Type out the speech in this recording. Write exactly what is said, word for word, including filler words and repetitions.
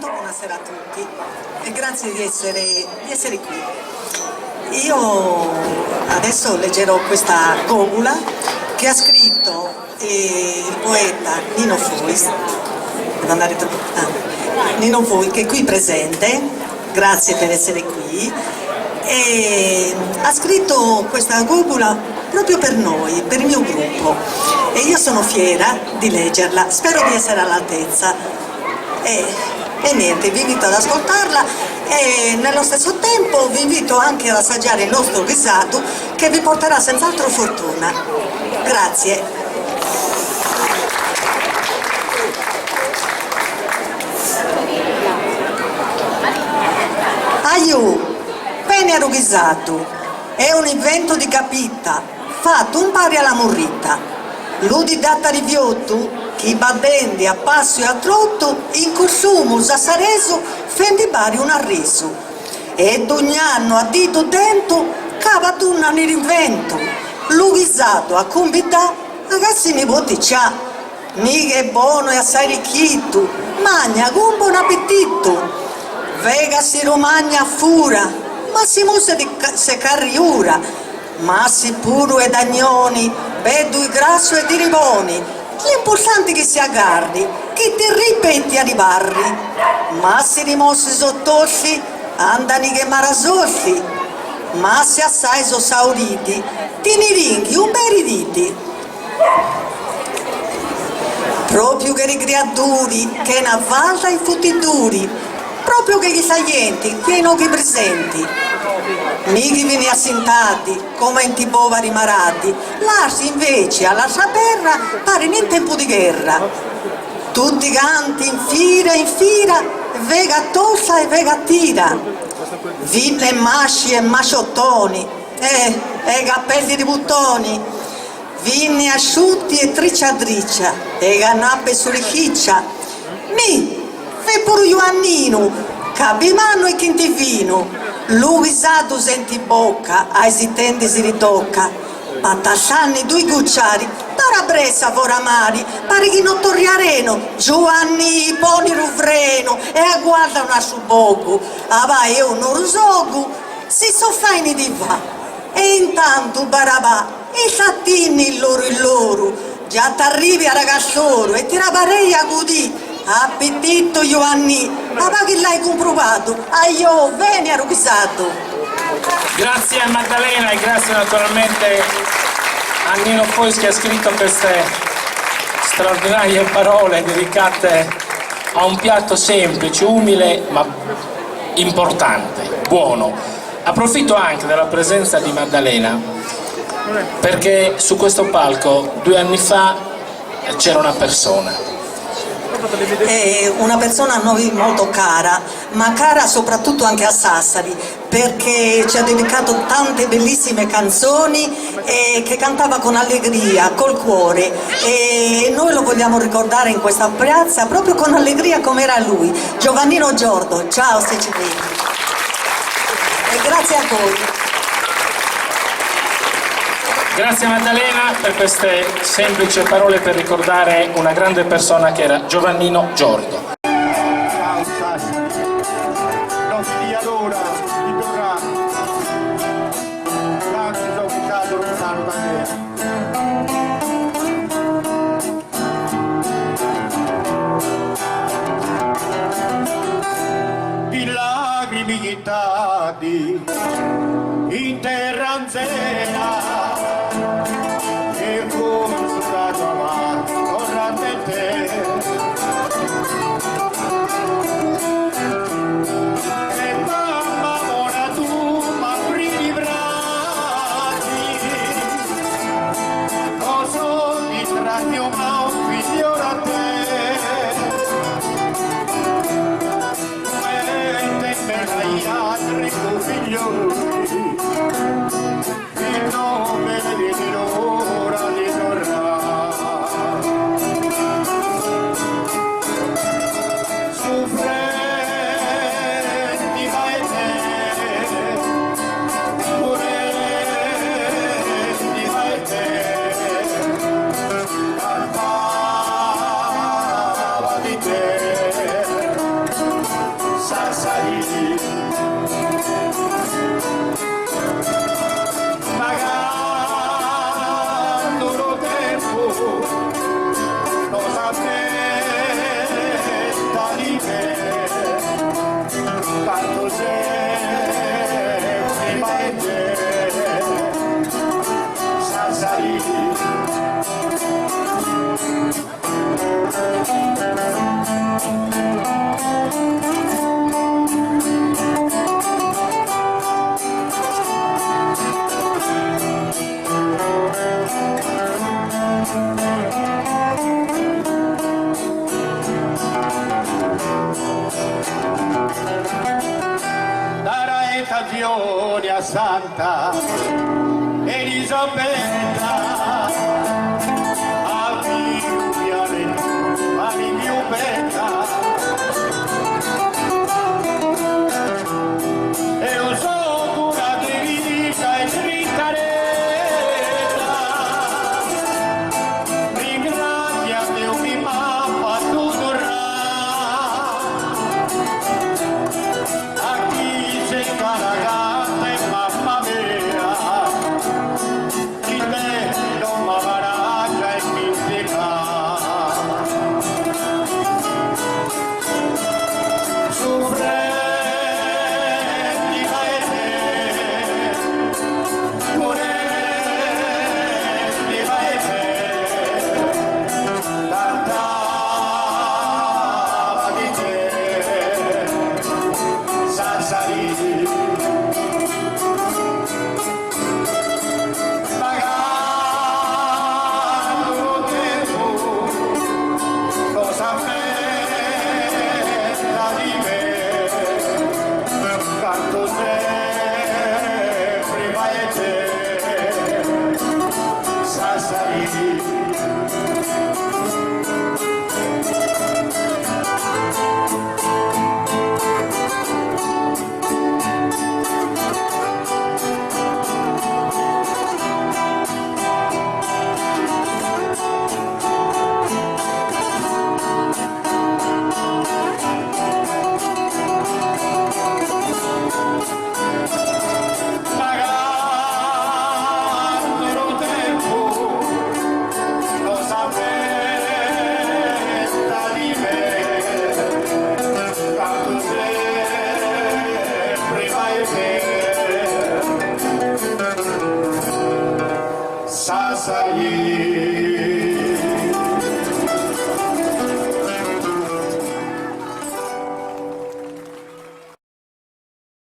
Buonasera a tutti e grazie di essere, di essere qui. Io adesso leggerò questa gogula che ha scritto, eh, il poeta Nino Fois, devo andare troppo, ah, Nino Fois, che è qui presente, grazie per essere qui, e ha scritto questa gogula proprio per noi, per il mio gruppo, e io sono fiera di leggerla, spero di essere all'altezza. E, e niente, vi invito ad ascoltarla e nello stesso tempo vi invito anche ad assaggiare il nostro ghisatu, che vi porterà senz'altro fortuna. Grazie. Aiù, pene a lu ghisatu, è un invento di capita, fatu un pari a la murrita. Lu di data di viotu, chi badendi a passu e a trotu, in cursumu sassaresu, fendi bari un arrisu. E d'ogni annu a didu dentu, cava duna ni l'inventu. Lu ghisatu a cumbidà, a ca si ni poti cià. Mighe bonu e assai richitu, magna cun bon apititu. Vega si lu magna fura, ma si musse di ca-, se carriura. Ma si puru è d'agnoni, beddu e grassu e di riboni, l'importanti chi si agarri, chi ti ripeti a ribarri. Ma si rimossi so tossi, andani che marasosi. Ma si assai so sauriti, ti ni ringhi un bei riditi. Propiu che li criaduri, che na falda i futiduri, propiu che chi sa ghenti, che i nochi prisenti. Mighi vini assintati, comenti bovari marati, là si invece a la sa terra parini in tempu di gherra. Tutti canti in fira, in fira, vega tossa e vega tira. Vine masci e masciottoni, eh, e capelli di buttoni. Vini asciutti e triccia triccia, e canape su li chiccia. Mi, vi puru Ghjuvanninu, capimannu e chintivinu, lu ghisatu senti bocca, ai zitendi si ritocca. Patassani dui cucciari, para pressa fora mari, pari chi no torriarenu. Ghjuvannì, poni lu frenu, e aguarda un altru pocu, avà eu no lu sogu, si so faini di fà. E intantu barabà, i satini in loru in loru, già t'arrivi a ragazzoru e ti rabarei a gudì, apititu Ghjuvannì, ma va chi l'hai cumpruvadu, aiò, veni a lu ghisatu. Grazie a Maddalena e grazie naturalmente a Nino Fois che ha scritto queste straordinarie parole dedicate a un piatto semplice, umile, ma importante, buono. Approfitto anche della presenza di Maddalena, perché su questo palco due anni fa c'era una persona. È una persona a noi molto cara, ma cara soprattutto anche a Sassari, perché ci ha dedicato tante bellissime canzoni e che cantava con allegria, col cuore, e noi lo vogliamo ricordare in questa piazza proprio con allegria come era lui, Giovannino Giordo. Ciao, se ci vedi. E grazie a voi. Grazie Maddalena per queste semplici parole per ricordare una grande persona che era Giovannino Giordo. Di lagrimi ghittati in terra anzena, e cun su casu avanti torna a te. E mamma bona, tu m'apri i brasi, o so distrattu, ma un figliolu a te. Come te me l'hai altri du figlioli, e no vedi l'ora di tornà. Sufrenti vai te, murenti vai te, parlava di te. Fiori a Santa Elisabetta, a mi più bella, a mi più bella. Eu so una diritta e diritta reta, ringrasia Diu mi m'ha fatu tornà. Aquí se caragate, mamma mia, chi te no m'avarà già indicà. Sufrenti paese, sufrenti paese, cantava di te. Sassari, magari lu tempu no s'aspetta di me, cantu sempre vai te, Sassari. Sassari.